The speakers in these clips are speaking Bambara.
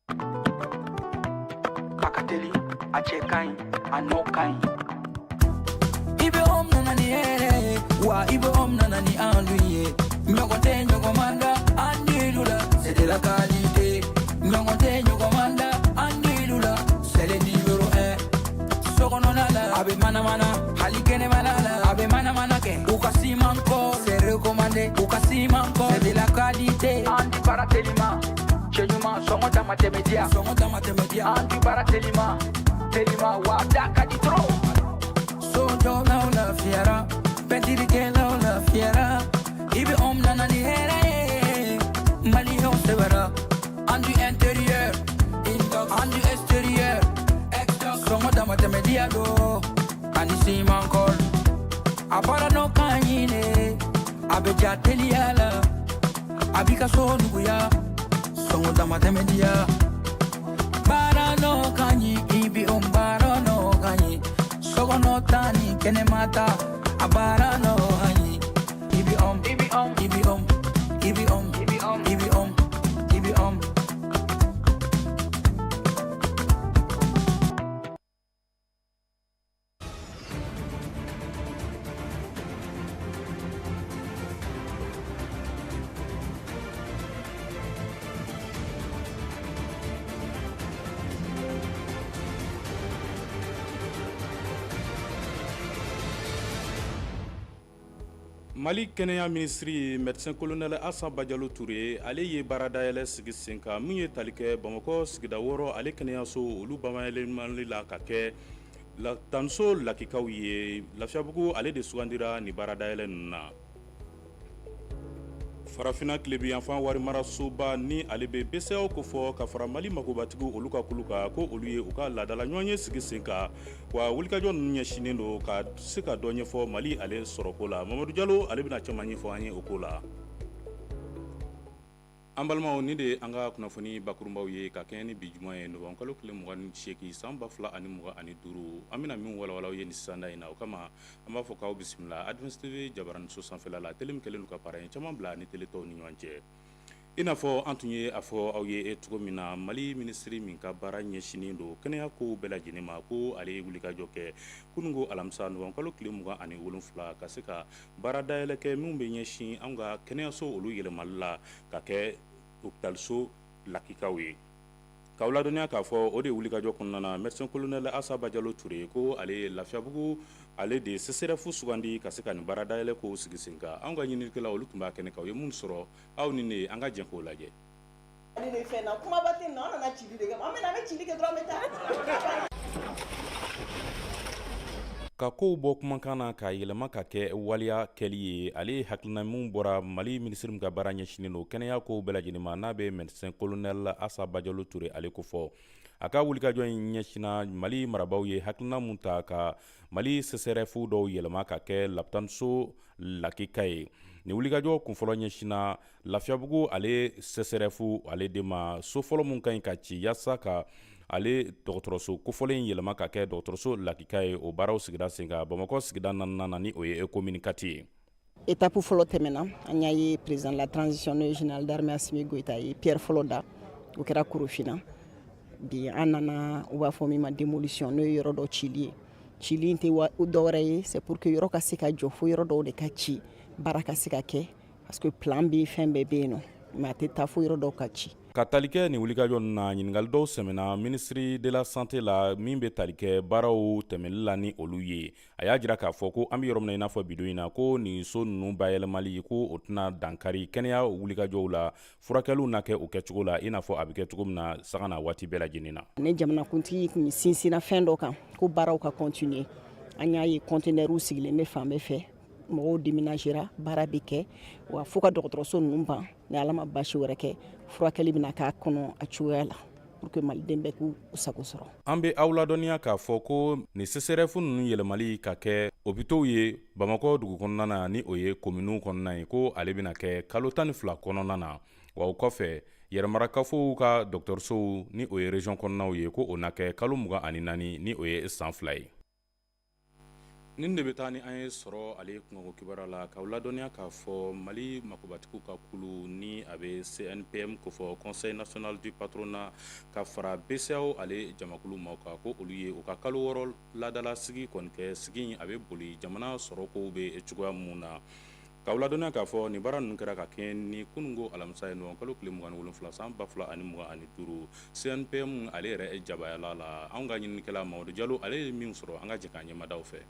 A ka teli, a cɛ ka ɲi, a nɔ ka ɲi. IBM nana ni hɛrɛ ye wa, IBM nana ni enduit ye. Ɲɔgɔn tɛ ɲɔgɔn man da enduit la, c'est de la qualité. Ɲɔgɔn tɛ ɲɔgɔn man da enduit la, c'est le numéro 1. Sokɔnɔna la, a bɛ manamana, hali kɛnɛmana la, a bɛ manamana kɛ. U ka ciment kɔ, c'est recommandé. U ka ciment kɔ, c'est de la qualité. An di baara telima, cɛ ɲuman, sɔngɔ dama tɛmɛ diya, sɔngɔ dama tɛmɛ diya. An di baara telima telima wa, da ka di trop. Sojɔlaw lafiyara, pɛntirikɛlaw lafiyara. IBM nana ni hɛrɛ ye, maliyɛnw sɛbɛra. Enduit intérieur, enduit extérieur, sɔngɔ dama tɛmɛ diya do ani ciment colle. A baara nɔ ka ɲi ne, a bɛ ja teliya la, a b'i ka so nuguya, sɔngɔ dama tɛmɛ diya. Baara nɔ ka ɲi, IBM baara nɔ ka ɲi. Sokɔnɔ ta ni kɛnɛma ta, a baara nɔ ka ɲi. IBM, IBM, IBM, IBM, IBM, IBM, IBM. Mali kɛnɛya minisiri, médecin colonel Asa Bajalo Ture, ale ye baaradayɛlɛ sigi sen kan min ye tali kɛ Bamakɔ sigida 6 ale kɛnɛyaso olu bayɛlɛmali la ka kɛ tanso lakikaw ye. Lafiyabugu ale de sugandira ni baaradayɛlɛ ninnu na. Farafinna tilebinyanfan warimarasoba ni ale bɛ BCEAO kofɔ ka fara Mali makobatigiw olu ka kulu kan, ko olu ye u ka laadala ɲɔgɔnye sigi sen kan, wa wulikajɔ ninnu ɲɛsinnen don ka se ka dɔ ɲɛfɔ Mali ale sɔrɔko la. Mamadu Jalo, ale bɛna caman ɲɛfɔ an ye o ko la. An balimaw, nin de ye an ka kunnafoni bakurunbaw ye ka kɛɲɛ ni bi juma ye, novembre kalo tile 28, san 2025. An bɛna min walawala aw ye nin sisanda in na, o kama an b'a fɔ k'aw bisimila Advance TV jabaraniso sanfɛla la, tele min kɛlen don ka paranye caman bila ni tele tɔw ni ɲɔgɔn cɛ. I n'a fɔ an tun ye a fɔ aw ye cogo min na, Mali minisiri min ka baara ɲɛsinnen don kɛnɛya kow bɛɛ lajɛlen ma, ko ale ye wulikajɔ kɛ kununko alamisa, novembre kalo tile 27, ka se ka baara dayɛlɛ kɛ minnu bɛ ɲɛsin an ka kɛnɛyaso olu yɛlɛmali la ka kɛ hôpitalso lakikaw ye. K'aw ladɔnniya k'a fɔ o de wulikajɔ kɔnɔna na, médecin colonel Asa Bajalo Ture, ko ale ye Lafiyabugu ale de CSRéf sugandi ka se ka nin baara dayɛlɛ kow sigi sen kan. Anw ka ɲininikɛlaw olu tun b'a kɛnɛ kan, u ye mun sɔrɔ, aw ni ne, an ka jɛ k'o lajɛ. Fɛn na kumaba tɛ na, an nana cili de kɛ, an bɛna, an bɛ cili kɛ dɔrɔn, an bɛ taa. Ka kow bɔ kumakan na k'a yɛlɛma ka kɛ waleya kɛli ye, ale ye hakilina min bɔra Mali minisiri min ka baara ɲɛsinnen don kɛnɛya kow bɛɛ lajɛlen ma, n'a bɛ médecin colonel Asa Bajalo Ture ale kofɔ. A ka wulikajɔ in ɲɛsinna Mali marabaaw ye hakilina mun ta ka Mali CSRéf dɔw yɛlɛma ka kɛ lapitaniso lakika ye. Nin wulikajɔ kunfɔlɔ ɲɛsinna Lafiyabugu ale CSRéf ale de ma, so fɔlɔ min ka ɲi ka ci yaasa ka ale dɔgɔtɔrɔso kofɔlen yɛlɛma ka kɛ dɔgɔtɔrɔso lakika ye, o baaraw sigira sen kan Bamakɔ sigida naaninan na, ni o ye commune quatre ye. Étape fɔlɔ tɛmɛna, an y'a ye président de la transition, n'o ye général d'armée Assimi Goïta ye pierre fɔlɔ da, o kɛra Korofina. Bi an nana, u b'a fɔ min ma démolition, n'o ye yɔrɔ dɔ cili ye. Cili in tɛ dɔwɛrɛ ye, c'est pour que yɔrɔ ka se ka jɔ, fo yɔrɔ dɔw de ka ci, baara ka se ka kɛ, parce que plan bɛ, fɛn bɛɛ bɛ yen nɔ, mais a tɛ taa fo yɔrɔ dɔw ka ci. Ka tali kɛ nin wulikajɔ ninnu na, ɲininkali dɔw sɛmɛna ministre de la santé la min bɛ tali kɛ baaraw tɛmɛli la ni olu ye. A y'a jira k'a fɔ ko an bɛ yɔrɔ min na i n'a fɔ bi don in na, ko nin so ninnu bayɛlɛmali, ko o tɛna dankari kɛnɛya wulikajɔw la, furakɛliw na kɛ o kɛcogo la i n'a fɔ a bɛ kɛ cogo min na sanga na waati bɛɛ lajɛlen na. Ni jamanakuntigi tun sinsinna fɛn dɔ kan, ko baaraw ka continuer, an y'a ye conteneurs sigilen bɛ fan bɛɛ fɛ, mɔgɔw déménagera, baara bɛ kɛ wa fo ka dɔgɔtɔrɔso ninnu ban. Ni Ala ma basi wɛrɛ kɛ, furakɛli bɛna k'a kɔnɔ a cogoya la pour que maliden bɛɛ k'u sago sɔrɔ. An bɛ aw ladɔnniya k'a fɔ ko nin CSRéf ninnu yɛlɛmali ka kɛ hôpitaux ye Bamakɔ dugu kɔnɔna na, ni o ye kominiw kɔnɔna ye, ko ale bɛna kɛ kalo 12 kɔnɔna na. Wa o kɔfɛ, yɛrɛmarakafow ka dɔgɔtɔrɔsow, ni o ye région kɔnɔnaw ye, ko o na kɛ kalo 24, ni o ye san 2 ye. Nin de bɛ taa ni an ye sɔrɔ ale kunkanko kibaruya la, k'aw ladɔnniya k'a fɔ Mali makobatigiw ka kulu ni a bɛ CNPM kofɔ, Conseil national du patronat, ka fara BCEAO ale jamakulu maaw kan, ko olu ye u ka kalo 6 laadala sigi kɔni kɛ. Sigi in a bɛ boli jamana sɔrɔkow bɛ cogoya mun na. K'aw ladɔnniya k'a fɔ nin baara ninnu kɛra ka kɛɲɛ ni kununko alamisa ye, nowanburukalo tile 27 san 2025, CNPM ale yɛrɛ jabayala la. Anw ka ɲininikɛla Mamadu Jalo, ale ye min sɔrɔ, an ka jɛ k'an ɲɛmadaw fɛ.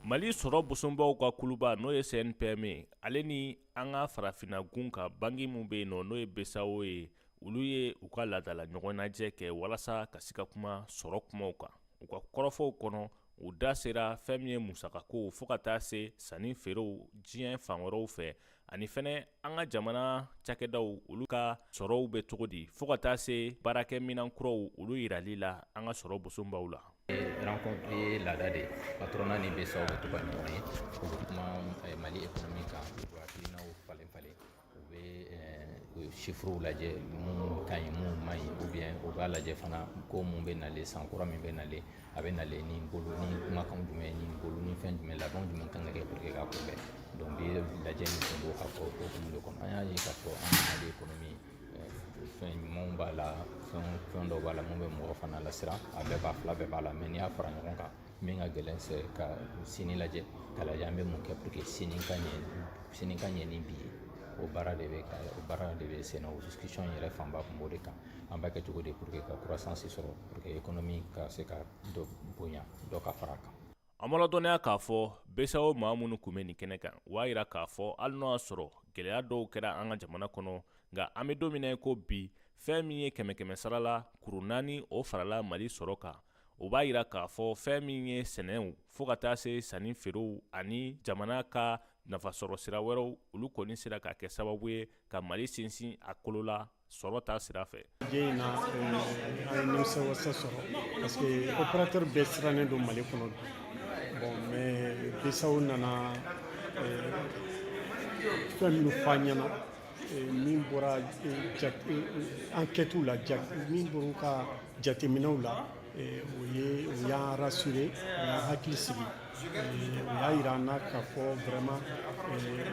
Mali sɔrɔ bosonbaw ka kuluba, n'o ye CNPM ye, ale ni an ka farafinna gun ka banki min bɛ yen nɔ, n'o ye BCEAO ye, olu ye u ka laadala ɲɔgɔnnajɛ kɛ walasa ka se ka kuma sɔrɔ kumaw kan. U ka kɔrɔfɔw kɔnɔ, u da sera fɛn min ye musakakow, fo ka taa se sanni feerew diɲɛ fan wɛrɛw fɛ, ani fɛnɛ an ka jamana cakɛdaw, olu ka sɔrɔw bɛ cogo di, fo ka taa se baarakɛminan kuraw, olu yirali la an ka sɔrɔ bosonbaw la. Rencontre ye laada de ye. Patronat ni BCEAO bɛ to ka ɲɔgɔn ye, u bɛ kuma Mali économie kan, u bɛ hakilinaw falen falen, u bɛ chiffres lajɛ, mun ka ɲi, mun man ɲi, ou bien u b'a lajɛ fana ko mun bɛ nalen, san kura min bɛ nalen, a bɛ nalen ni bolo ni kumakan jumɛn, ni bolo ni fɛn jumɛn, labɛnw jumɛn kan ka kɛ pour que k'a kunbɛn. Donc bi lajɛ min tun b'o ka fɔ o hukumu de kɔnɔ, an y'a ye k'a fɔ an ka Mali économie, fɛn ɲumanw b'a la, fɛn dɔw b'a la mun bɛ mɔgɔ fana lasiran. A bɛɛ b'a fila bɛɛ b'a la, mais n'i y'a fara ɲɔgɔn kan, min ka gɛlɛn, c'est ka sini lajɛ, ka lajɛ an bɛ mun kɛ pour que sini ka ɲɛ, sini ka ɲɛ ni bi ye. O baara de bɛ sen na. O discussion yɛrɛ fanba tun b'o de kan: an b'a kɛ cogo di pour que ka croissance sɔrɔ, pour que économie ka se ka dɔ bonya, dɔ ka fara a kan. An ma ladɔnniya k'a fɔ BCEAO maa minnu tun bɛ nin kɛnɛ kan, u b'a jira k'a fɔ hali n'o y'a sɔrɔ gɛlɛya dɔw kɛra an ka jamana kɔnɔ, nka an bɛ don min na ko bi, fɛn min ye kɛmɛ kɛmɛ sara la kuru 4, o farala Mali sɔrɔ kan. O b'a jira k'a fɔ fɛn min ye sɛnɛw, fo ka taa se sanni feerew ani jamana ka nafasɔrɔ sira wɛrɛw, olu kɔni sera ka kɛ sababu ye ka Mali sinsin a kolo la sɔrɔ ta sira fɛ. Diɲɛ in na, an ye nimisiwasa sɔrɔ parce que opérateur bɛɛ sirannen don Mali kɔnɔ bi. Bon, mais BCEAO nana fɛn minnu fɔ an ɲɛna, min bɔra enquête la, min bɔra u ka jateminɛw la, o ye o y'an rassuré, o y'an hakili sigi. O y'a yira an na k'a fɔ vraiment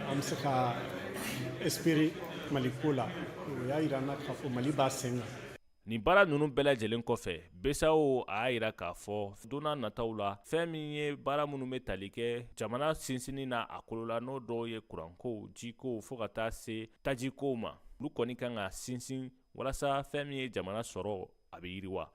an bɛ se ka espérer Mali ko la. O y'a yira an na k'a fɔ Mali b'a sen kan. Nin baara ninnu bɛɛ lajɛlen kɔfɛ, BCEAO a y'a jira k'a fɔ don n'a nataw la, fɛn min ye baara minnu bɛ tali kɛ jamana sinsinni na a kolo la, n'o dɔw ye kurankow, jikow, fo ka taa se tajikow ma, olu kɔni kan ka sinsin walasa fɛn min ye jamana sɔrɔ, a bɛ yiriwa.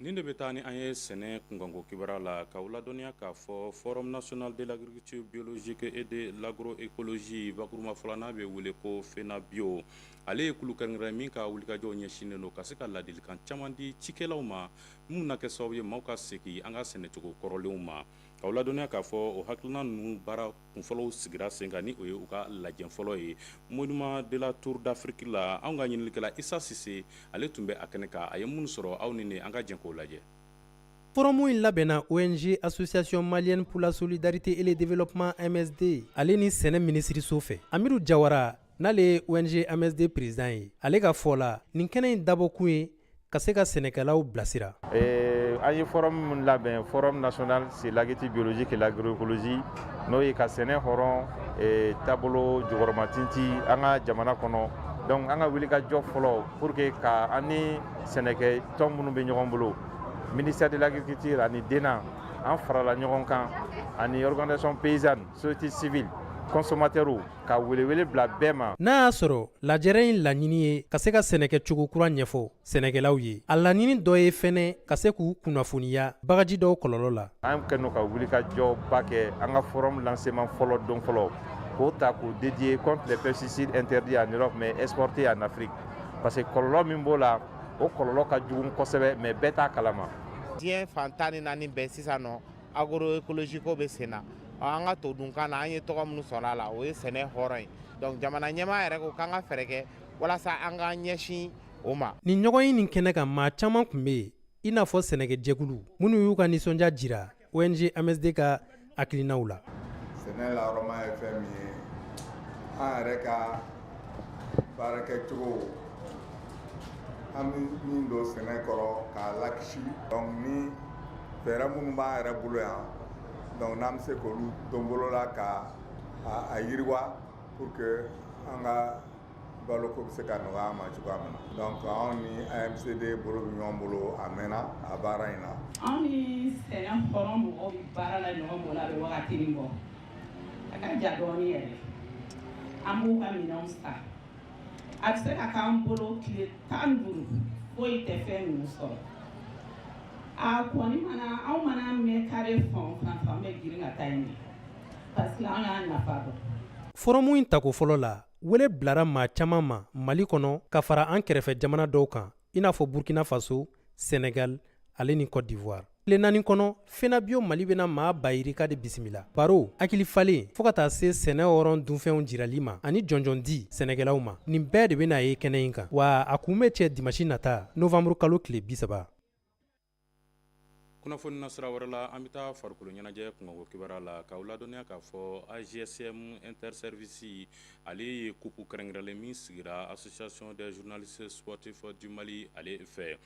Nin de bɛ taa ni an ye sɛnɛ kunkanko kibaruya la, k'aw ladɔnniya k'a fɔ Forum national de l'agriculture biologique et de l'agroécologie, bakurunba fɔlɔ n'a bɛ wele ko FENABIO, ale ye kulu kɛrɛnkɛrɛn min ka wulikajɔw ɲɛsinnen don ka se ka ladilikan caman di cikɛlaw ma, minnu na kɛ sababu ye maaw ka segin an ka sɛnɛcogo kɔrɔlenw ma. K'aw ladɔnniya k'a fɔ o hakilina ninnu baara kunfɔlɔw sigira sen kan, ni o ye u ka lajɛ fɔlɔ ye Monument de la Tour d'Afrique la. Anw ka ɲininikɛla Isa Sise, ale tun bɛ a kɛnɛ kan. A ye minnu sɔrɔ, aw ni ne, an ka jɛ k'o lajɛ. Forum in labɛnna ONG Association malienne pour la solidarité et le développement AMSD ale ni sɛnɛ minisiriso fɛ. Amidu Jawara, n'ale ye ONG AMSD président ye, ale ka fɔ la, nin kɛnɛ in dabɔkun ye ka se ka sɛnɛkɛlaw bilasira. An ye forum min labɛn, Forum national sur l'agriculture biologique et l'agroécologie, n'o ye ka sɛnɛ hɔrɔn taabolo jukɔrɔmatinti an ka jamana kɔnɔ. Donc an ka wulikajɔ fɔlɔ pour que ka an ni sɛnɛkɛ tɔn minnu bɛ ɲɔgɔn bolo, ministère de l'Agriculture ani DNA, an farala ɲɔgɔn kan, ani organisation paysanne, société civile, consommateurs, ka welewele bila bɛɛ ma. N'a y'a sɔrɔ lajɛrɛ in laɲini ye ka se ka sɛnɛkɛcogo kura ɲɛfɔ sɛnɛkɛlaw ye, a laɲini dɔ ye fɛnɛ ka se k'u kunnafoniya bagaji dɔw kɔlɔlɔ la. An kɛlen don ka wulikajɔba kɛ. An ka forum lancement fɔlɔ don fɔlɔ, k'o ta k'o dédier contre les pesticides interdits en Europe mais exportés en Afrique, parce que kɔlɔlɔ min b'o la, o kɔlɔlɔ ka jugu kosɛbɛ, mais bɛɛ t'a kalama. Diɲɛ fan 14 bɛɛ sisan nɔ, agroécologie ko bɛ sen na. An ka todunkan na, an ye tɔgɔ minnu sɔrɔ a la, o ye sɛnɛ hɔrɔn ye. Donc jamana ɲɛmaa yɛrɛ ko k'an ka fɛɛrɛ kɛ walasa an k'an ɲɛsin o ma. Nin ɲɔgɔn ye nin kɛnɛ kan, maa caman tun bɛ yen, i n'a fɔ sɛnɛkɛjɛkulu minnu y'u ka nisɔndiya jira ONG AMSD ka hakilinaw la. Sɛnɛ lahɔrɔma ye fɛn min ye, an yɛrɛ ka baarakɛcogo, an bɛ min don sɛnɛ kɔrɔ k'a lakisi, donc ni fɛɛrɛ minnu b'an yɛrɛ bolo yan. Donc n'an bɛ se k'olu don bolo la ka a yiriwa pour que an ka baloko bɛ se ka nɔgɔya an ma cogoya min na. Donc anw ni AMCD bolo bɛ ɲɔgɔn bolo, a mɛnna a baara in na. Anw ni sɛnɛ hɔrɔn mɔgɔw bɛ baara la ɲɔgɔn bolo, a bɛ wagati min bɔ, a ka ja dɔɔni yɛrɛ. An b'u ka minɛnw san, a bɛ se ka k'an bolo tile 15, foyi tɛ fɛn ninnu sɔrɔ. A kɔni mana anw mana mɛn kare fan o fan fɛ, an bɛ girin ka taa yen de, parce que an y'a nafa dɔn. Forum in tako fɔlɔ la, wele bilara maa caman ma Mali kɔnɔ ka fara an kɛrɛfɛ jamana dɔw kan, i n'a fɔ Burkina Faso, Senegal ale ni Côte d'Ivoire. Tile 4 kɔnɔ, FENABIO Mali bɛna maa ba yirika de bisimila, baro, hakili falen, fo ka taa se sɛnɛ hɔrɔn dunfɛnw jirali ma ani jɔnjɔn di sɛnɛkɛlaw ma. Nin bɛɛ de bɛna ye kɛnɛ in kan, wa a kun bɛ cɛ dimasi nata novembre kalo tile 30. Kunnafoni na sira wɛrɛ la, an bɛ taa farikolo ɲɛnajɛ kunkanko kibaruya la k'aw ladɔnniya k'a fɔ AJSM Interservice ale ye coupe kɛrɛnkɛrɛnlen min sigira Association des journalistes sportifs du Mali ale fɛ.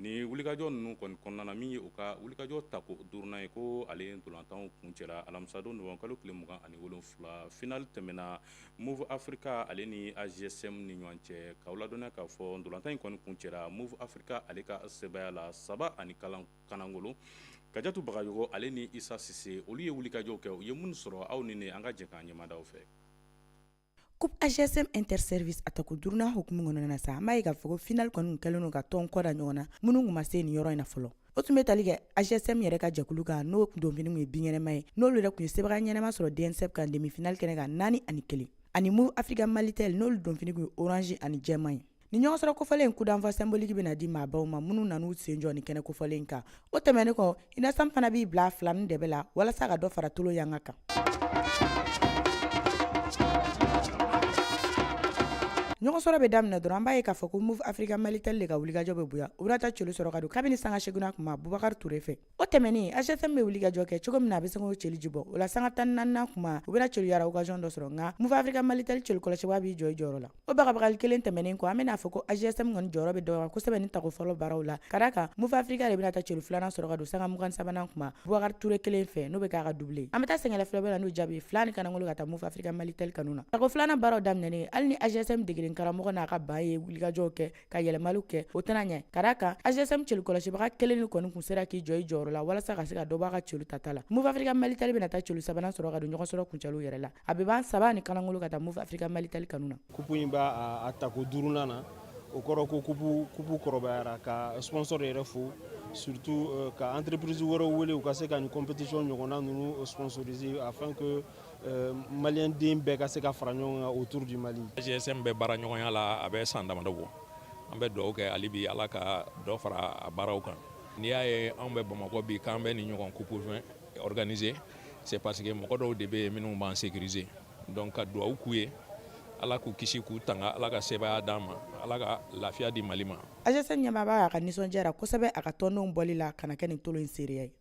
Ni wulikajɔ ninnu kɔni kɔnɔna na, min ye u ka wulikajɔ tako duurunan ye, ko ale ntolantanw kuncɛra alamisadon novembre kalo tile 27. Finale tɛmɛna Move Africa ale ni AJSM ni ɲɔgɔn cɛ. K'aw ladɔnniya k'a fɔ ntolantan in kɔni kuncɛra Move Africa ale ka sebaaya la 3 ni kanangolo. Kajatu Bagayogo ale ni Isa Sise, olu ye wulikajɔw kɛ, u ye minnu sɔrɔ, aw ni ne, an ka jɛ k'an ɲɛmadaw fɛ. Coupe AJSM Interservice a tako duurunan hukumu kɔnɔna na sa, an b'a ye k'a fɔ ko finale kɔni kɛlen don ka tɔn kɔ da ɲɔgɔn na minnu tun ma se nin yɔrɔ in na fɔlɔ. O tun bɛ tali kɛ AJSM yɛrɛ ka jɛkulu kan, n'o donfini tun ye binkɛnɛma ye, n'olu yɛrɛ tun ye sebaga ɲɛnama sɔrɔ DNCEP kan demi finale kɛnɛ kan 4-1, ani Move Africa Malitel, n'olu donfini tun ye orange ani jɛman ye. Ni ɲɔgɔn sɔrɔ kofɔlen coup d'envoi symbolique bɛna di maabaw ma minnu nan'u sen jɔ ni kɛnɛ kofɔlen kan. O tɛmɛnen kɔ, UNASAM fana b'i bila fila ni dɛbɛ la walasa ka dɔ fara tolo yanga kan. Ɲɔgɔn sɔrɔ bɛ daminɛ dɔrɔn, an b'a ye k'a fɔ ko Move Africa Malitel de ka wulikajɔ bɛ bonya. U bɛna taa celu sɔrɔ ka don kabini sanga seginna kuma Bubakari Ture fɛ. O tɛmɛnen, AJSM bɛ wulikajɔ kɛ cogo min na a bɛ se k'o celu ji bɔ o la. Sanga 14nan kuma, u bɛna celuyara occasion dɔ sɔrɔ, nka Move Africa Malitel celu kɔlɔsibaa b'i jɔ i jɔyɔrɔ la. O bagabagali kelen tɛmɛnen kɔ, an bɛna fɔ ko AJSM kɔni jɔyɔrɔ bɛ dɔgɔya kosɛbɛ ni tako fɔlɔ baaraw la, ka d'a kan Move Africa de bɛna taa celu filanan sɔrɔ ka don sanga 23nan kuma Bubakari Ture kelen fɛ, n'o bɛ k'a ka doublé. An bɛ taa sɛgɛnla filɛbɔ la n'o jaabi 2 ni kanangolo ka taa Move Africa Malitel kanu na. Tako filanan baaraw daminɛnen, hali ni AJSM degeden karamɔgɔ n'a ka ban ye wulikajɔw kɛ ka yɛlɛmaliw kɛ, o tɛna ɲɛ, ka d'a kan AJSM celu kɔlɔsibaga kelen kɔni kun sera k'i jɔ i jɔyɔrɔ la walasa ka se ka dɔ bɔ a ka celu tata la. Move Africa Malitel bɛna taa celu sabanan sɔrɔ ka don ɲɔgɔn sɔrɔ kuncɛliw yɛrɛ la. A bɛ ban 3 ni kanangolo ka taa Move Africa Malitel kanu na. Coupe in b'a a tako duurunan na, o kɔrɔ ko coupe kɔrɔbayara. Ka sponsor yɛrɛ fo, surtout ka entreprise wɛrɛw wele u ka se ka nin compétition ɲɔgɔnna ninnu sponsoriser afin que malien den bɛɛ ka se ka fara ɲɔgɔn kan autour du Mali. AJSM bɛ baara ɲɔgɔnya la, a bɛ san damadɔ bɔ. An bɛ dugawu kɛ hali bi, Ala ka dɔ fara a baaraw kan. N'i y'a ye anw bɛ Bamakɔ bi k'an bɛ nin ɲɔgɔn coupe organiser, c'est parce que mɔgɔ dɔw de bɛ yen minnu b'an sécuriser. Donc ka dugawu k'u ye, Ala k'u kisi k'u tanga, Ala ka sebaaya d'an ma, Ala ka lafiya di Mali ma. AJSM ɲɛmaaba y'a ka nisɔndiyara kosɛbɛ a ka tɔndenw bɔli la ka na kɛ nin tolo in seereya ye.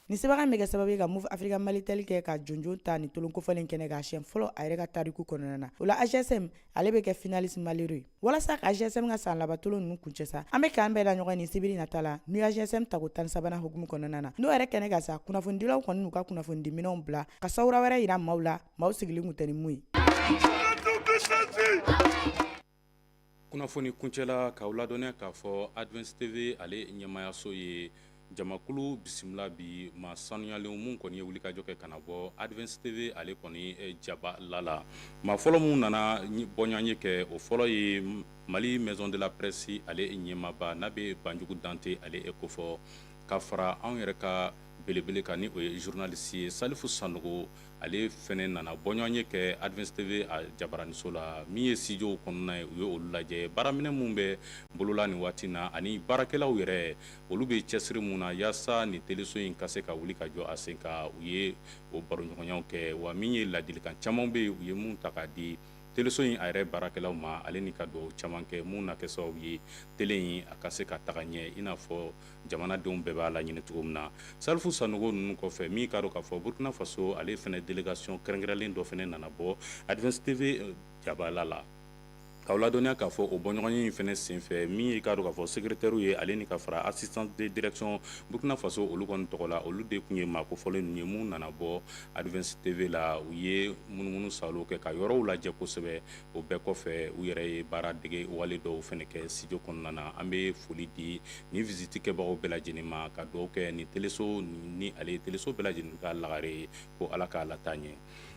Nin sebaga bɛ kɛ sababu ye ka Move Africa Malitel kɛ ka jɔnjɔn ta ni tolon kofɔlen kɛnɛ kan siɲɛ fɔlɔ a yɛrɛ ka tariku kɔnɔna na. O la, AJSM ale bɛ kɛ finaliste malheureux ye. Walasa ka AJSM ka san laban tolon ninnu kuncɛ sa, an bɛ k'an bɛɛ da ɲɔgɔn nin sibiri nata la, n'u AJSM tako 13nan hukumu kɔnɔna na. N'o yɛrɛ kɛnɛ kan sa, kunnafonidilaw kɔni n'u ka kunnafonidiminɛnw bila ka sawura wɛrɛ yira maaw la, maaw sigilen kun tɛ ni mun ye. Kunnafoni kuncɛla, k'aw ladɔnniya k'a fɔ Advance TV ale ɲɛmayaso ye jamakulu bisimila bi, maa sanuyalen mun kɔni ye wulikajɔ kɛ ka na bɔ Advance TV ale kɔni jaba la la. Maa fɔlɔ mun nana bɔɲɔgɔn kɛ, o fɔlɔ ye Mali Maison de la Presse ale ɲɛmaaba, n'a bɛ Banjugu Dante ale kofɔ, ka fara anw yɛrɛ ka belebele kan, ni o ye journaliste ye Salifu Sanogo. Ale fɛnɛ nana bɔɲɔgɔn kɛ Advance TV a jabaraniso la. Min ye studio kɔnɔna ye, u ye olu lajɛ, baaraminɛ mun bɛ bolola nin waati na ani baarakɛlaw yɛrɛ, olu bɛ cɛsiri mun na yaasa nin teleso in ka se ka wuli ka jɔ a sen kan. U ye o baroɲɔgɔnyaw kɛ. Wa min ye ladilikan caman bɛ yen, u ye mun ta k'a di teleso in a yɛrɛ baarakɛlaw ma, ale ni ka dugawu caman kɛ mun na kɛ sababu ye tele in a ka se ka taga ɲɛ i n'a fɔ jamanadenw bɛɛ b'a laɲini cogo min na. Salifu Sanogo ninnu kɔfɛ, min k'a dɔn k'a fɔ Burkina Faso ale fana délégation kɛrɛnkɛrɛnlen dɔ fana nana bɔ Advance TV jabala la, k'aw ladɔnniya k'a fɔ o bɔɲɔgɔnye in fana senfɛ, min ye k'a dɔn k'a fɔ secrétaire ye, ale ni ka fara assistant de direction Burkina Faso olu kɔni tɔgɔ la, olu de tun ye maa kofɔlen ninnu ye mun nana bɔ Advance TV la. U ye munumunu saalo kɛ ka yɔrɔw lajɛ kosɛbɛ. O bɛɛ kɔfɛ, u yɛrɛ ye baara dege wale dɔw fana kɛ studio kɔnɔna na. An bɛ foli di nin visite kɛbagaw bɛɛ lajɛlen ma, ka dugawu kɛ nin teleso ni ale ye teleso bɛɛ lajɛlen ka lagare ye, ko Ala k'a lataa ɲɛ.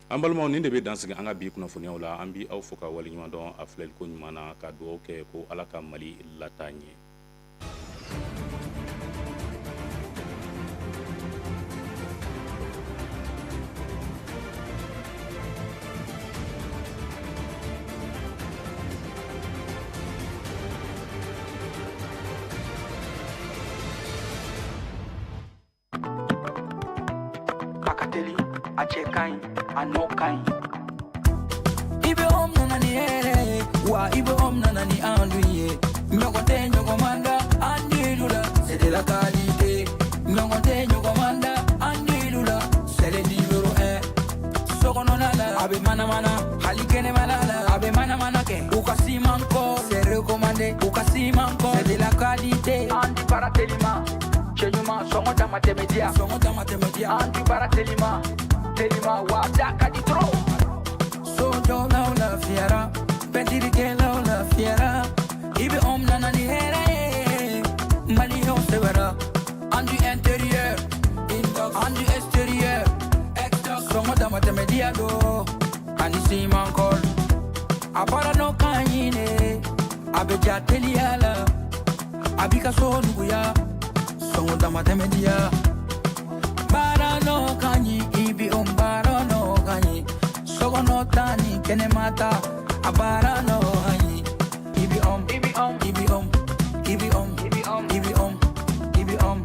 An balimaw, nin de bɛ dansigi an ka bi kunnafoniyaw la. An bɛ aw fo ka waleɲuman dɔn a filɛliko ɲuman na, ka dugawu kɛ ko Ala ka Mali lataa ɲɛ. A ka teli, a cɛ ka ɲi, a nɔ ka ɲi. IBM nana ni hɛrɛ ye wa, IBM nana ni enduit ye. Ɲɔgɔn tɛ ɲɔgɔn man da enduit la, c'est de la qualité. Ɲɔgɔn tɛ ɲɔgɔn man da enduit la, c'est le numéro 1. Sokɔnɔna la a bɛ manamana, hali kɛnɛmana la a bɛ manamana kɛ. U ka ciment kɔ, c'est recommandé. U ka ciment kɔ, c'est de la qualité. Enduit baara telima, cɛ ɲuman, sɔngɔ dama tɛmɛ diya, sɔngɔ dama tɛmɛ diya. Enduit baara telima telima wa da ka di trop. Sojɔlaw lafiyara, pɛntirikɛlaw lafiyara. IBM nana ni hɛrɛ ye, maliyɛnw sɛbɛra. Enduit intérieur, enduit extérieur, sɔngɔ dama tɛmɛ diya do ani ciment colle. A baara nɔ ka ɲi de, a bɛ ja teliya la, a b'i ka so nuguya, sɔngɔ dama tɛmɛ diya. Baara nɔ ka ɲi, IBM baara nɔ ka ɲi. Sokɔnɔ ta ni kɛnɛma ta, a baara nɔ ka ɲi. IBM, IBM, IBM, IBM, IBM, IBM.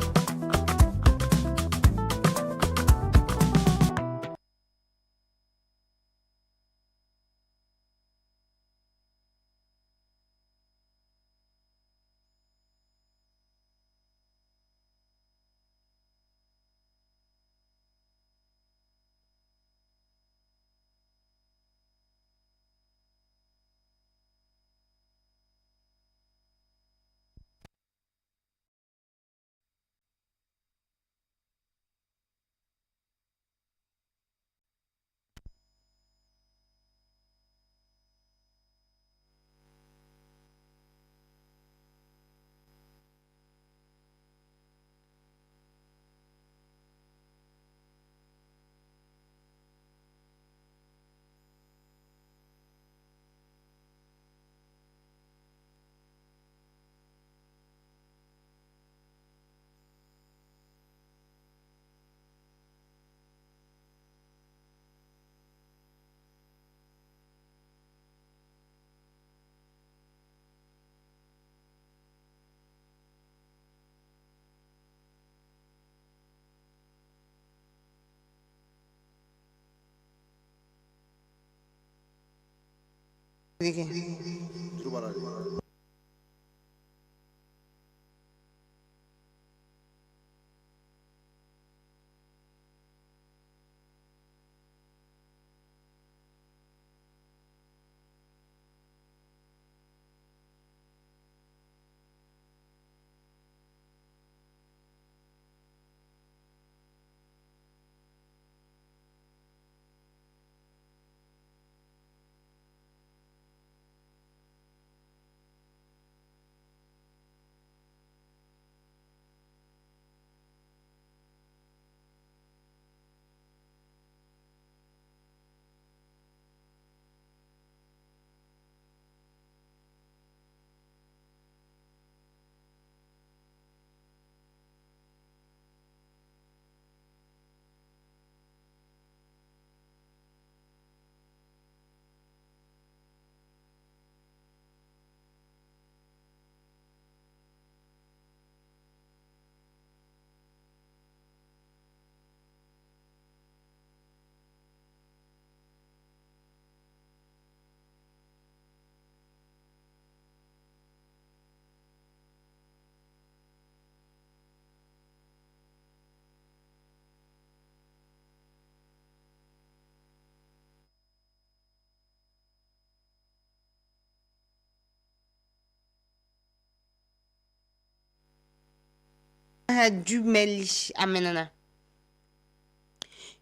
Du Mali a mɛnna.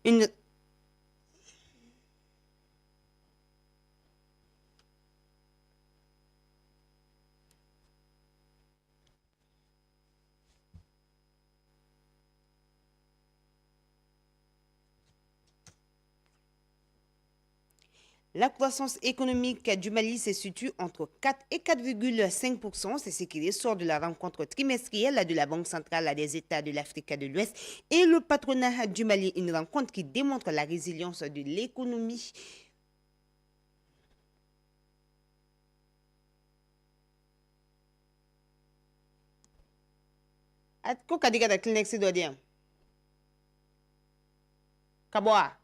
Une La croissance économique du Mali se situe entre 4 et 4,5%. C'est ce qui ressort de la rencontre trimestrielle de la Banque centrale des États de l'Afrique de l'Ouest et le patronat du Mali. Une rencontre qui démontre la résilience de l'économie. Ko ka di ka taa Kleenex dɔ di yan ka bɔ wa?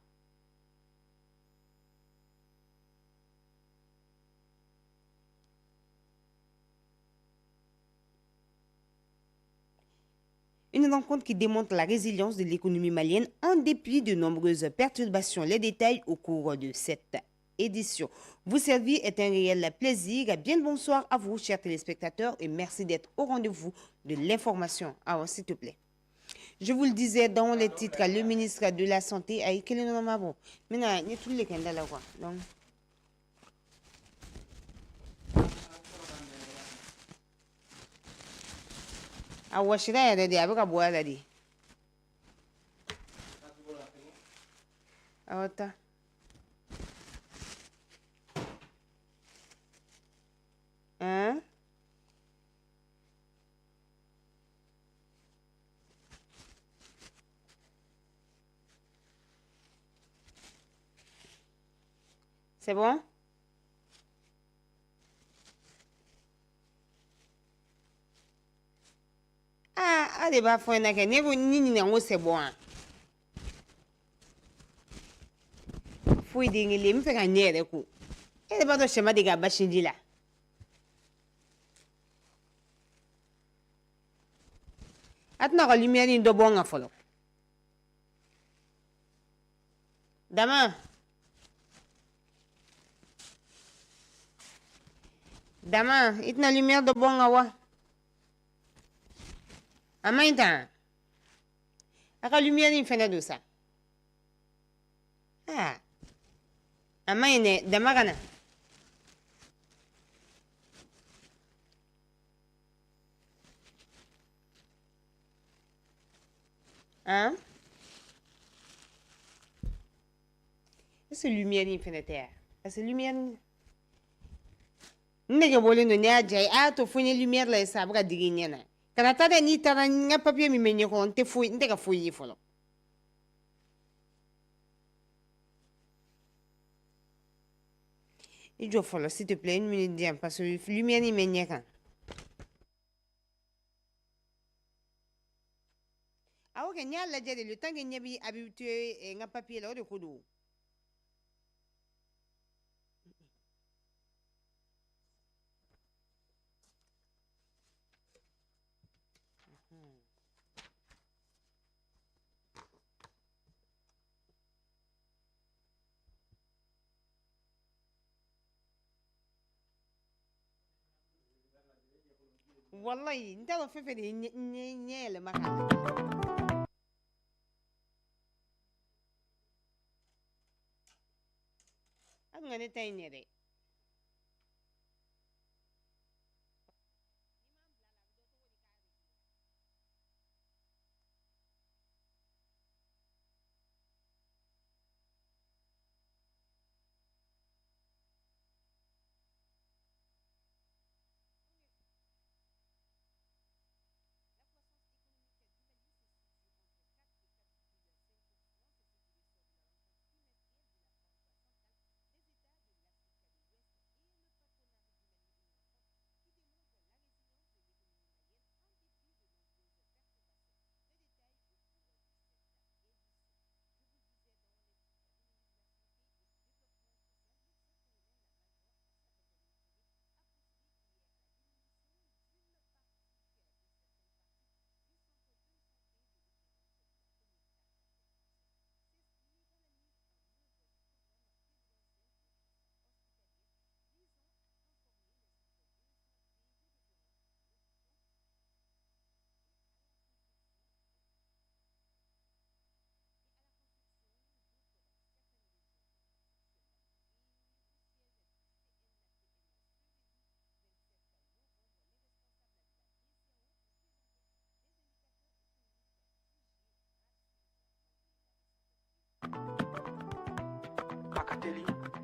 Une rencontre qui démontre la résilience de l'économie malienne en dépit de nombreuses perturbations. Les détails au cours de cette édition. Vous servir est un réel plaisir. Bien le bonsoir à vous, chers téléspectateurs, et merci d'être au rendez-vous de l'information. Alors, s'il te plaît. Je vous le disais dans les titres, le ministre de la Santé a écrit le nom avant. Maintenant, il y a tous les candidats là, quoi. Donc, a wɔsira yɛrɛ de, a bɛ ka bɔ a la de. Awɔ, taa. Hein? C'est bon? Ah, a de b'a fɔ ɲɛna kɛ ne ko ni ɲinɛ n ko c'est bon wa? Foyi den kelen n bɛ fɛ ka ɲɛ yɛrɛ ko. E yɛrɛ b'a dɔn sɛ ma dege a ba sinji la. A tɛna ka lumière in dɔ bɔ n kan fɔlɔ. Dama. Dama, i tɛna lumière dɔ bɔ n kan wa? A man ɲi tan. A ka lumière in fɛnɛ don sa. Ah. A man ɲi dɛ, Dama ka na. Hein? Est-ce que lumière in fɛnɛ tɛ yan? Parce que lumière n nege bɔlen don, ne y'a diya ye, a y'a to fo n ye lumière lajɛ sisan, a bɛ ka digi n ɲɛ na. Kana taa dɛ, n'i taara n ka papier min bɛ ɲɛkɔrɔ, n tɛ foyi, n tɛ ka foyi ye fɔlɔ. I jɔ fɔlɔ, s'il te plaît, une minute di yan parce que lumière in bɛ ɲɛ kan. Awɔ kɛ, n y'a lajɛ de, le temps que ɲɛ bi habitué n ka papier la, o de ko don. Wallahi, n t'a dɔn fɛn fɛn de ye ɲɛ yɛlɛma k'a la. A tun ka ne ta in ɲɛ dɛ.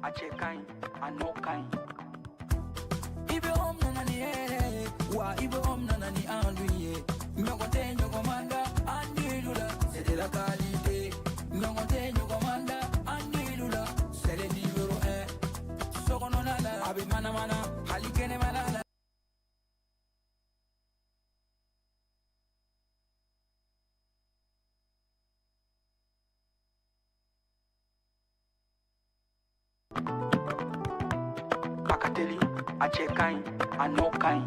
A cɛ ka ɲi, a nɔ ka ɲi. IBM nana ni hɛrɛ ye, wa IBM nana ni enduit ye. Ɲɔgɔn tɛ ɲɔgɔn man da enduit la, c'est de la qualité. Ɲɔgɔn tɛ ɲɔgɔn man da enduit la, c'est le numéro 1. Sokɔnɔna la, a bɛ manamana, hali kɛnɛmana la. A ka teli, a cɛ ka ɲi, a nɔ ka ɲi.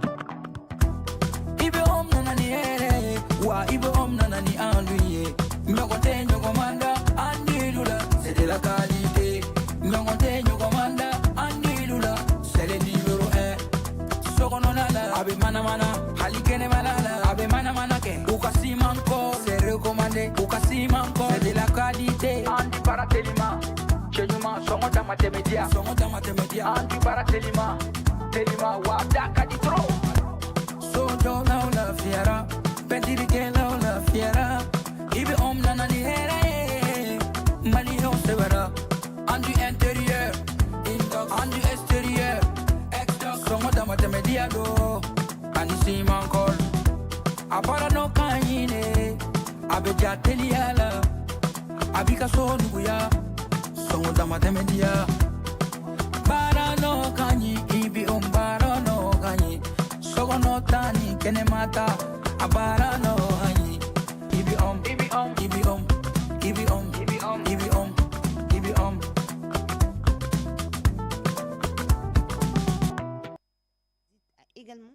IBM nana ni hɛrɛ ye, wa IBM nana ni enduit ye. Ɲɔgɔn tɛ ɲɔgɔn man da enduit la, c'est de la qualité. Ɲɔgɔn tɛ ɲɔgɔn man da enduit la, c'est le numéro 1. Sokɔnɔna la, a bɛ manamana, hali kɛnɛmana la, a bɛ manamana kɛ. U ka ciment kɔ, c'est recommandé. U ka ciment kɔ, c'est de la qualité. An di baara telima, cɛ ɲuman, sɔngɔ dama tɛmɛ diya, sɔngɔ dama tɛmɛ diya. An di baara telima, telima, wa da ka di trop. Sojɔlaw lafiyara, pɛntirikɛlaw lafiyara. IBM nana ni hɛrɛ ye, maliyɛnw sɛbɛra. Enduit intérieur, enduit extérieur, sɔngɔ dama tɛmɛ diya don, ani ciment colle. A baara nɔ ka ɲi de, a bɛ ja teliya la, a b'i ka so nuguya, sɔngɔ dama tɛmɛ diya. Baara nɔ ka ɲi, IBM baara nɔ ka ɲi, sokɔnɔ ta ni kɛnɛma ta, a baara nɔ ka ɲi. IBM, IBM, IBM, IBM, IBM, IBM. Également.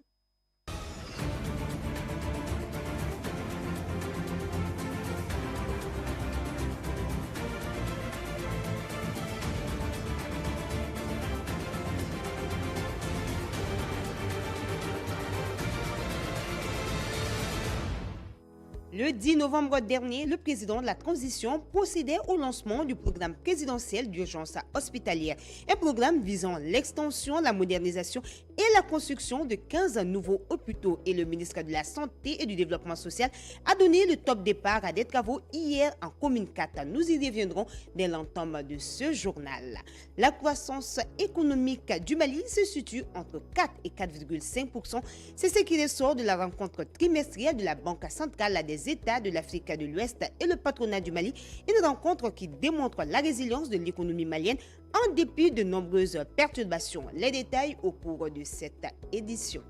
Le 10 novembre dernier, le président de la transition procédait au lancement du programme présidentiel d'urgence hospitalière. Un programme visant l'extension, la modernisation et la construction de 15 nouveaux hôpitaux. Et le ministre de la Santé et du Développement social a donné le top départ à des travaux hier en commune 4. Nous y reviendrons dès l'entame de ce journal. La croissance économique du Mali se situe entre 4 et 4,5%. C'est ce qui ressort de la rencontre trimestrielle de la Banque centrale des États de l'Afrique de l'Ouest et le patronat du Mali. Une rencontre qui démontre la résilience de l'économie malienne en dépit de nombreuses perturbations. Les détails au cours de cette édition.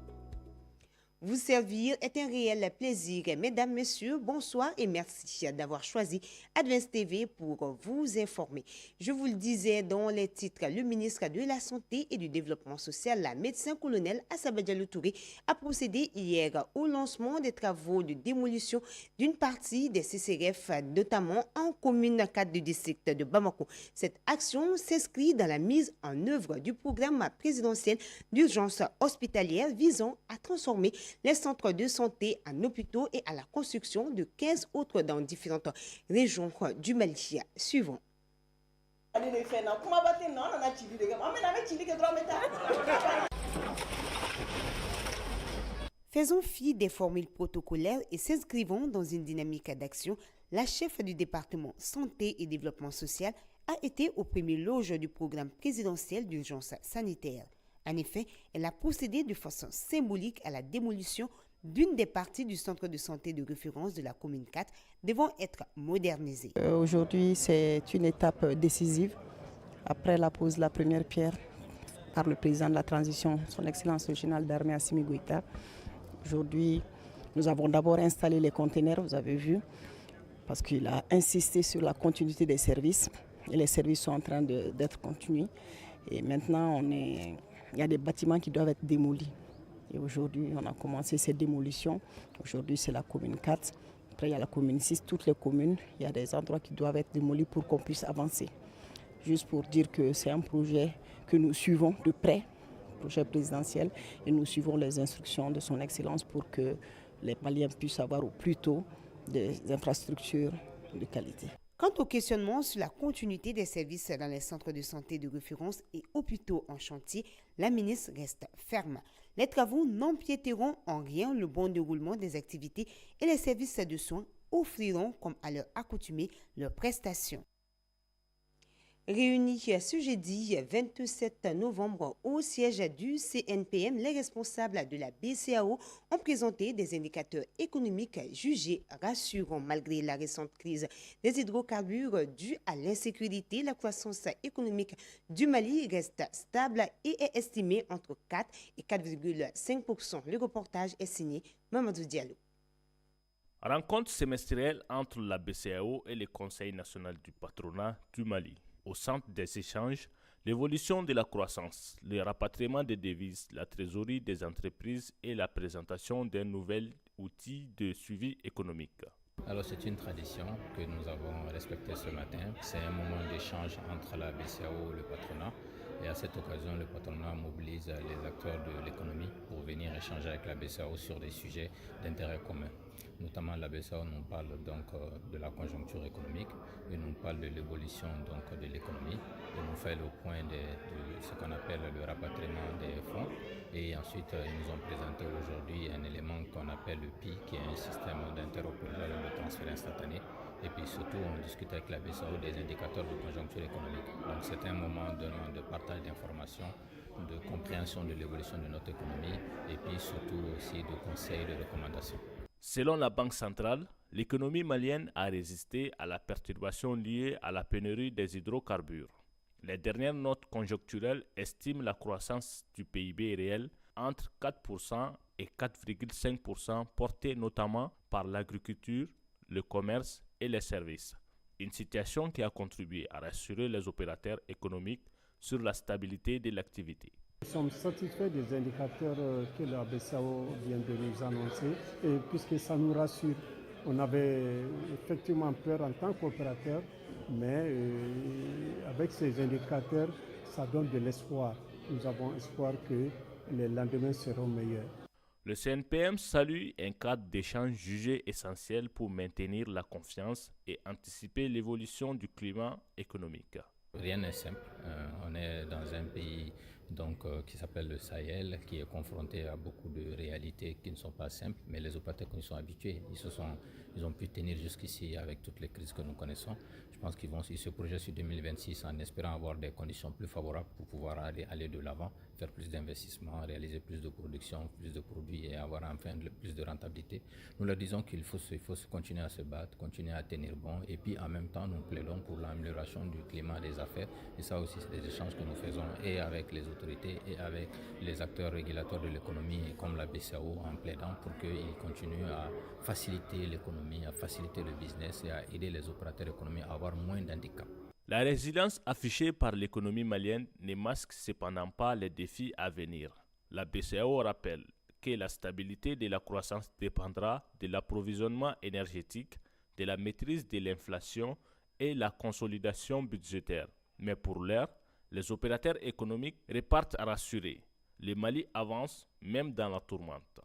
Vous servir est un réel plaisir. Mesdames, Messieurs, bonsoir et merci d'avoir choisi Advance TV pour vous informer. Je vous le disais dans les titres, le ministre de la Santé et du Développement social, la médecin-colonel Assaba Diallo Touré, a procédé hier au lancement des travaux de démolition d'une partie des CCRF, notamment en commune 4 du district de Bamako. Cette action s'inscrit dans la mise en œuvre du programme présidentiel d'urgence hospitalière visant à transformer les centres de santé en hôpitaux et à la construction de 15 autres dans différentes régions du Mali. Suivant. Ale de fɛn na kumaba tɛ nin na, an nana cili de kama, an bɛna an bɛ cili kɛ dɔrɔn, an bɛ taa. Faisons fi des formules protocolaires et s'inscrivons dans une dynamique d'action. La chef du département Santé et Développement social a été au premier loge du programme présidentiel d'urgence sanitaire. En effet, elle a procédé de façon symbolique à la démolition d'une des parties du centre de santé de référence de la commune 4 devant être modernisée. Aujourd'hui, c'est une étape décisive. Après la pose de la première pierre par le président de la transition, son Excellence le général d'armée Assimi Goïta. Aujourd'hui, nous avons d'abord installé les conteneurs, vous avez vu, parce qu'il a insisté sur la continuité des services. Et les services sont en train d'être continus. Et maintenant, il y a des bâtiments qui doivent être démolis. Et aujourd'hui, on a commencé cette démolition. Aujourd'hui, c'est la commune 4. Après, il y a la commune 6, toutes les communes. Il y a des endroits qui doivent être démolis pour qu'on puisse avancer. Juste pour dire que c'est un projet que nous suivons de près, projet présidentiel, et nous suivons les instructions de son Excellence pour que les Maliens puissent avoir au plus tôt des infrastructures de qualité. Quant au questionnement sur la continuité des services dans les centres de santé de référence et hôpitaux en chantier, la ministre reste ferme. Les travaux n'empiéteront en rien le bon déroulement des activités et les services de soins offriront, comme à leur accoutumée, leurs prestations. Réunis ce jeudi 27 novembre au siège du CNPM, les responsables de la BCEAO ont présenté des indicateurs économiques jugés rassurants malgré la récente crise des hydrocarbures due à l'insécurité. La croissance économique du Mali reste stable et est estimée entre 4 et 4,5. Le reportage est signé Mamadou Diallo. Rencontre semestrielle entre la BCEAO et le Conseil national du patronat du Mali. Au centre des échanges, l'évolution de la croissance, le rapatriement des devises, la trésorerie des entreprises et la présentation d'un nouvel outil de suivi économique. Alors c'est une tradition que nous avons respectée ce matin. C'est un moment d'échange entre la BCEAO et le patronat. Et à cette occasion, le patronat mobilise les acteurs de l'économie pour venir échanger avec la BCEAO sur des sujets d'intérêt commun. Notamment la BCEAO nous parle donc de la conjoncture économique, et nous parle de l'évolution donc de l'économie, et nous fait le point de ce qu'on appelle le rapatriement des fonds. Et ensuite, ils nous ont présenté aujourd'hui un élément qu'on appelle le PI, qui est un système d'interopérabilité de transfert instantané. Et puis surtout, on discute avec la BCEAO des indicateurs de conjoncture économique. Donc c'est un moment de partage d'informations, de compréhension de l'évolution de notre économie et puis surtout aussi de conseils, de recommandations. Selon la Banque centrale, l'économie malienne a résisté à la perturbation liée à la pénurie des hydrocarbures. Les dernières notes conjoncturelles estiment la croissance du PIB réel entre 4% et 4,5%, portée notamment par l'agriculture, le commerce et les services. Une situation qui a contribué à rassurer les opérateurs économiques sur la stabilité de l'activité. Nous sommes satisfaits des indicateurs que la BCEAO vient de nous annoncer et puisque ça nous rassure. On avait effectivement peur en tant qu'opérateur, mais avec ces indicateurs, ça donne de l'espoir. Nous avons espoir que les lendemains seront meilleurs. Le CNPM salue un cadre d'échange jugé essentiel pour maintenir la confiance et anticiper l'évolution du climat économique. Rien n'est simple. On est dans un pays donc, qui s'appelle le Sahel, qui est confronté à beaucoup de réalités qui ne sont pas simples, mais les opérateurs qui sont habitués, ils ont pu tenir jusqu'ici avec toutes les crises que nous connaissons. Je pense qu'ils se projettent sur 2026 en espérant avoir des conditions plus favorables pour pouvoir aller de l'avant, faire plus d'investissements, réaliser plus de production, plus de produits et avoir enfin plus de rentabilité. Nous leur disons qu'il faut continuer à se battre, continuer à tenir bon et puis en même temps nous plaidons pour l'amélioration du climat des affaires et ça aussi c'est des échanges que nous faisons et avec les autorités et avec les acteurs régulateurs de l'économie comme la BCEAO en plaidant pour qu'ils continuent à faciliter l'économie, à faciliter le business et à aider les opérateurs économiques à avoir moins d'handicaps. La résilience affichée par l'économie malienne ne masque cependant pas les défis à venir. La BCEAO rappelle que la stabilité de la croissance dépendra de l'approvisionnement énergétique, de la maîtrise de l'inflation et la consolidation budgétaire. Mais pour l'heure, les opérateurs économiques repartent rassurés. Le Mali avance même dans la tourmente.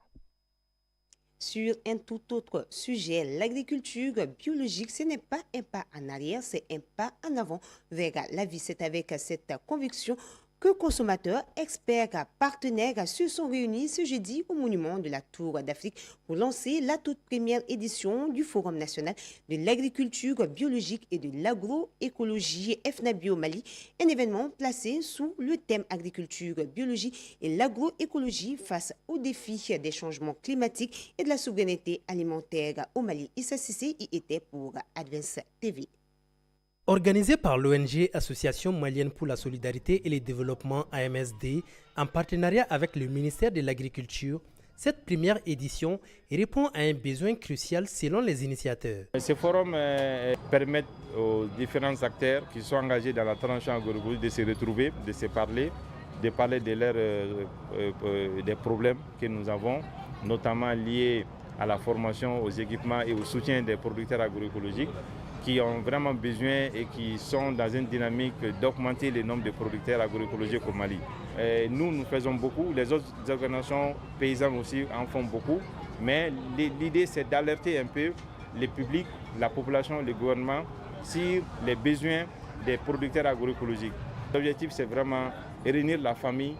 Sur un tout autre sujet, l'agriculture biologique, ce n'est pas un pas en arrière, c'est un pas en avant vers la vie. C'est avec cette conviction que consommateurs, experts, partenaires se sont réunis ce jeudi au monument de la Tour d'Afrique pour lancer la toute première édition du Forum national de l'agriculture biologique et de l'agroécologie FNABio Mali, un événement placé sous le thème agriculture, biologie et l'agroécologie face aux défis des changements climatiques et de la souveraineté alimentaire au Mali. Issa Cissé y était pour Advance TV. Organisé par l'ONG Association malienne pour la solidarité et le développement AMSD, en partenariat avec le ministère de l'Agriculture, cette première édition répond à un besoin crucial selon les initiateurs. Ces forums permettent aux différents acteurs qui sont engagés dans la transition agroécologique de se retrouver, de se parler, de parler de des problèmes que nous avons, notamment liés à la formation, aux équipements et au soutien des producteurs agroécologiques qui ont vraiment besoin et qui sont dans une dynamique d'augmenter le nombre de producteurs agroécologiques au Mali. Et nous faisons beaucoup, les autres organisations paysannes aussi en font beaucoup, mais l'idée c'est d'alerter un peu le public, la population, le gouvernement sur les besoins des producteurs agroécologiques. L'objectif c'est vraiment réunir la famille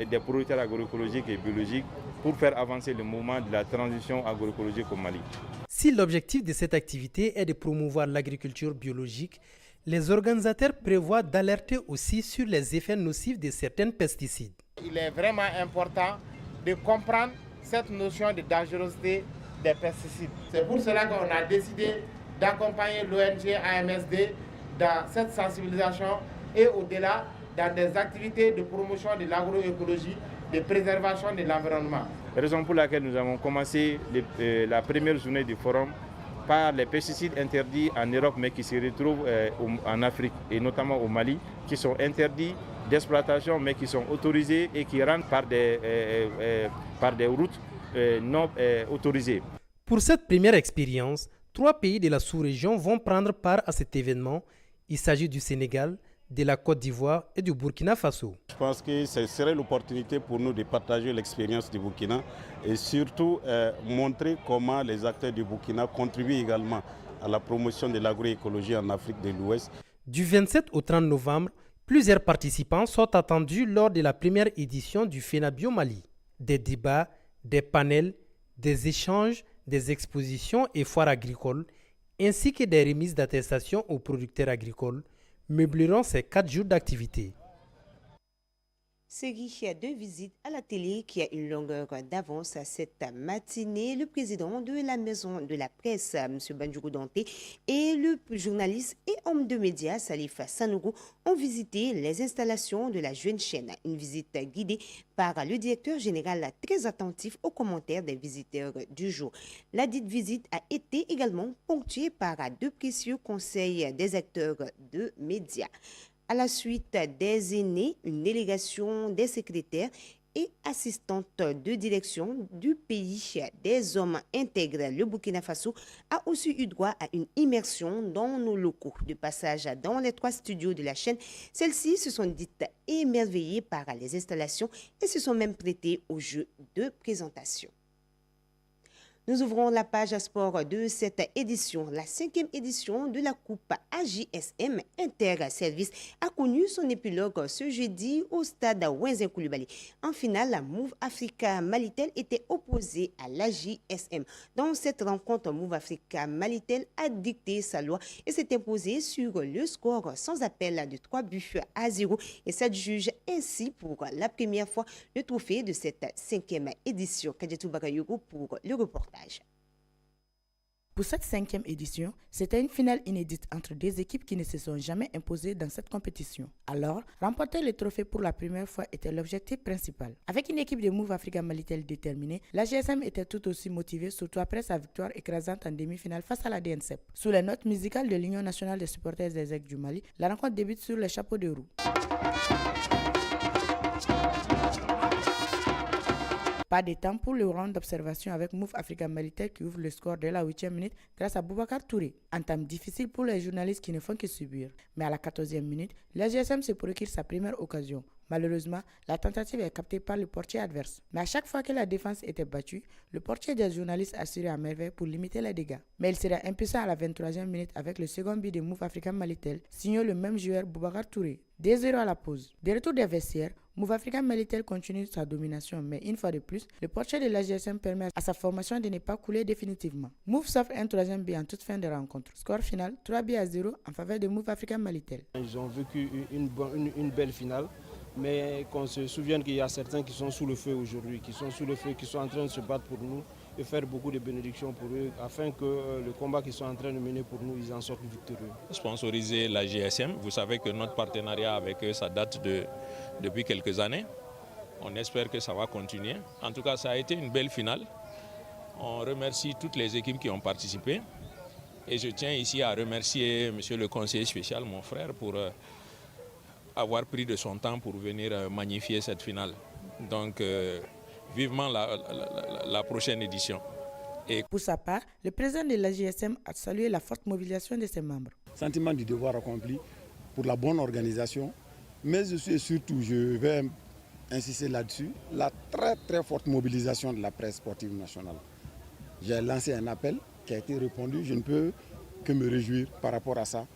des producteurs agroécologiques et biologiques pour faire avancer le mouvement de la transition agroécologique au Mali. Si l'objectif de cette activité est de promouvoir l'agriculture biologique, Les organisateurs prévoient d'alerter aussi sur les effets nocifs de certains pesticides. Il est vraiment important de comprendre cette notion de dangerosité des pesticides. C'est pour cela qu'on a décidé d'accompagner l'ONG AMSD dans cette sensibilisation et au-delà dans des activités de promotion de l'agroécologie, de préservation de l'environnement. Raison pour laquelle nous avons commencé la première journée du forum par les pesticides interdits en Europe mais qui se retrouvent en Afrique et notamment au Mali, qui sont interdits d'exploitation mais qui sont autorisés et qui rentrent par des routes non autorisées. Pour cette première expérience, trois pays de la sous-région vont prendre part à cet événement. Il s'agit du Sénégal, de la Côte d'Ivoire et du Burkina Faso. Je pense que ce serait l'opportunité pour nous de partager l'expérience du Burkina et surtout montrer comment les acteurs du Burkina contribuent également à la promotion de l'agroécologie en Afrique de l'Ouest. Du 27 au 30 novembre, plusieurs participants sont attendus lors de la première édition du FENABIO Mali. Des débats, des panels, des échanges, des expositions et foires agricoles, ainsi que des remises d'attestations aux producteurs agricoles meubleront ces 4 jours d'activité. Série de visites à la télé qui a une longueur d'avance à cette matinée. Le président de la maison de la presse, M. Bandjougou Danté, et le journaliste et homme de médias, Salif Sanogo, ont visité les installations de la jeune chaîne. Une visite guidée par le directeur général, très attentif aux commentaires des visiteurs du jour. La dite visite a été également ponctuée par de précieux conseils des acteurs de médias. À la suite des aînés, une délégation des secrétaires et assistantes de direction du pays des hommes intègres, le Burkina Faso, a aussi eu droit à une immersion dans nos locaux. De passage dans les trois studios de la chaîne, celles-ci se sont dites émerveillées par les installations et se sont même prêtées au jeu de présentation. Nous ouvrons la page sport de cette édition. La cinquième édition de la Coupe AJSM Inter-Service a connu son épilogue ce jeudi au stade Ouezzin Coulibaly. En finale, la Moov Africa Malitel était opposée à l'AJSM. Dans cette rencontre, Moov Africa Malitel a dicté sa loi et s'est imposé sur le score sans appel de 3 buts à 0 et s'adjuge ainsi pour la première fois le trophée de cette cinquième édition. Kadiatou Bagayogo pour le reportage. Pour cette cinquième édition, c'était une finale inédite entre deux équipes qui ne se sont jamais imposées dans cette compétition. Alors, remporter le trophée pour la première fois était l'objectif principal. Avec une équipe de Moov Africa Malitel déterminée, l'AJSM était tout aussi motivée, surtout après sa victoire écrasante en demi-finale face à la DNCEP. Sous les notes musicales de l'Union nationale des supporters des Aigles du Mali, la rencontre débute sur les chapeaux de roue. Pas de temps pour le round d'observation avec Moov Africa Malitel qui ouvre le score dès la 8e minute grâce à Boubacar Touré. Entame difficile pour les journalistes qui ne font que subir. Mais à la 14e minute, l'AJSM se procure sa première occasion. Malheureusement, la tentative est captée par le portier adverse. Mais à chaque fois que la défense était battue, le portier des journalistes assurait à merveille pour limiter les dégâts. Mais il sera impuissant à la 23e minute avec le second but de Moov Africa Malitel, signé le même joueur Boubacar Touré. 2-0 à la pause. De retour des vestiaires, Moov Africa Malitel continue sa domination, mais une fois de plus, le portier de l'AJSM permet à sa formation de ne pas couler définitivement. Moov s'offre un troisième but en toute fin de rencontre. Score final 3 buts à 0 en faveur de Moov Africa Malitel. Ils ont vécu une belle finale, mais qu'on se souvienne qu'il y a certains qui sont sous le feu aujourd'hui, qui sont sous le feu, qui sont en train de se battre pour nous et faire beaucoup de bénédictions pour eux, afin que le combat qu'ils sont en train de mener pour nous, ils en sortent victorieux. Sponsoriser l'AJSM, vous savez que notre partenariat avec eux, ça date de depuis quelques années. On espère que ça va continuer. En tout cas, ça a été une belle finale. On remercie toutes les équipes qui ont participé. Et je tiens ici à remercier monsieur le conseiller spécial, mon frère, pour avoir pris de son temps pour venir magnifier cette finale. Donc, vivement la prochaine édition. Et pour sa part, le président de l'AJSM a salué la forte mobilisation de ses membres. Sentiment du devoir accompli pour la bonne organisation, mais aussi et surtout, je vais insister là-dessus, la très très forte mobilisation de la presse sportive nationale. J'ai lancé un appel qui a été répondu, je ne peux que me réjouir par rapport à ça.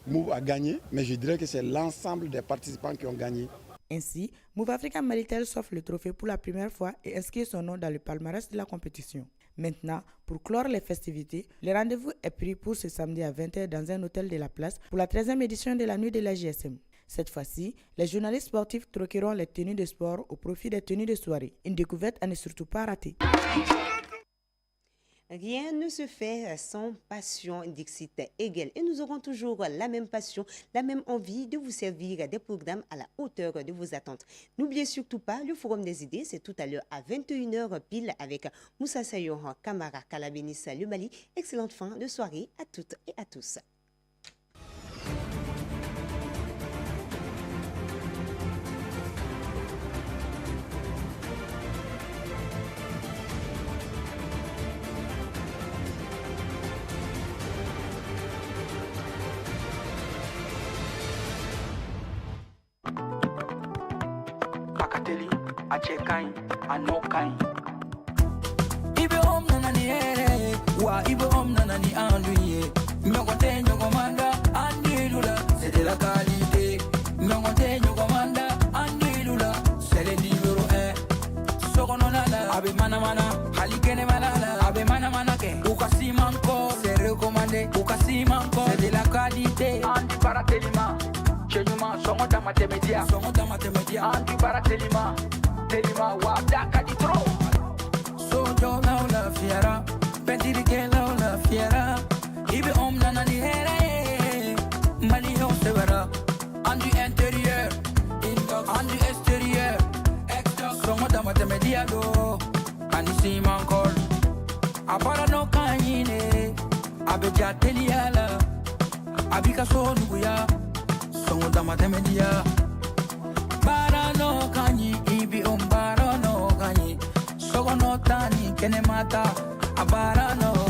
Moov a gagné, mais je dirais que c'est l'ensemble des participants qui ont gagné. Ainsi, Moov Africa Malitel s'offre le trophée pour la première fois et inscrit son nom dans le palmarès de la compétition. Maintenant, pour clore les festivités, le rendez-vous est pris pour ce samedi à 20h dans un hôtel de la place pour la 13e édition de la nuit de l'AJSM. Cette fois-ci, les journalistes sportifs troqueront les tenues de sport au profit des tenues de soirée. Une découverte à ne surtout pas rater. Rien ne se fait sans passion, dixit Hegel. Et nous aurons toujours la même passion, la même envie de vous servir des programmes à la hauteur de vos attentes. N'oubliez surtout pas le Forum des idées, c'est tout à l'heure à 21h pile avec Moussa Sayor Kamara qu'Allah bénisse le Mali. Excellente fin de soirée à toutes et à tous. A ka teli, a cɛ ka ɲi, a nɔ ka ɲi. IBM nana ni hɛrɛ ye, wa IBM nana ni enduit ye. Ɲɔgɔn tɛ ɲɔgɔn man da enduit la, c'est de la qualité. Ɲɔgɔn tɛ ɲɔgɔn man da enduit la, c'est le numéro 1. Sokɔnɔna la, a bɛ manamana, hali kɛnɛmana la, a bɛ manamana kɛ. U ka siman kɔ, c'est recommandé. U ka siman kɔ, c'est de la qualité. Enduit baara telima, cɛ ɲuman, sɔngɔ dama tɛmɛ diya, sɔngɔ dama tɛmɛ diya. Enduit baara telima, telima, wa da ka di trop. Sojɔlaw lafiyara, pɛntirikɛlaw lafiyara, IBM nana ni hɛrɛ ye, maliyɛnw sɛbɛra. Enduit intérieur, enduit extérieur, sɔngɔ dama tɛmɛ diya don, ani siman kɔl. A baara nɔ ka ɲi ne, a bɛ ja teliya la, a b'i ka so nuguya, sɔngɔ dama tɛmɛ diya. Baara nɔ ka ɲi, IBM baara nɔ ka ɲi, sokɔnɔ ta ni kɛnɛma ta, a baara nɔ.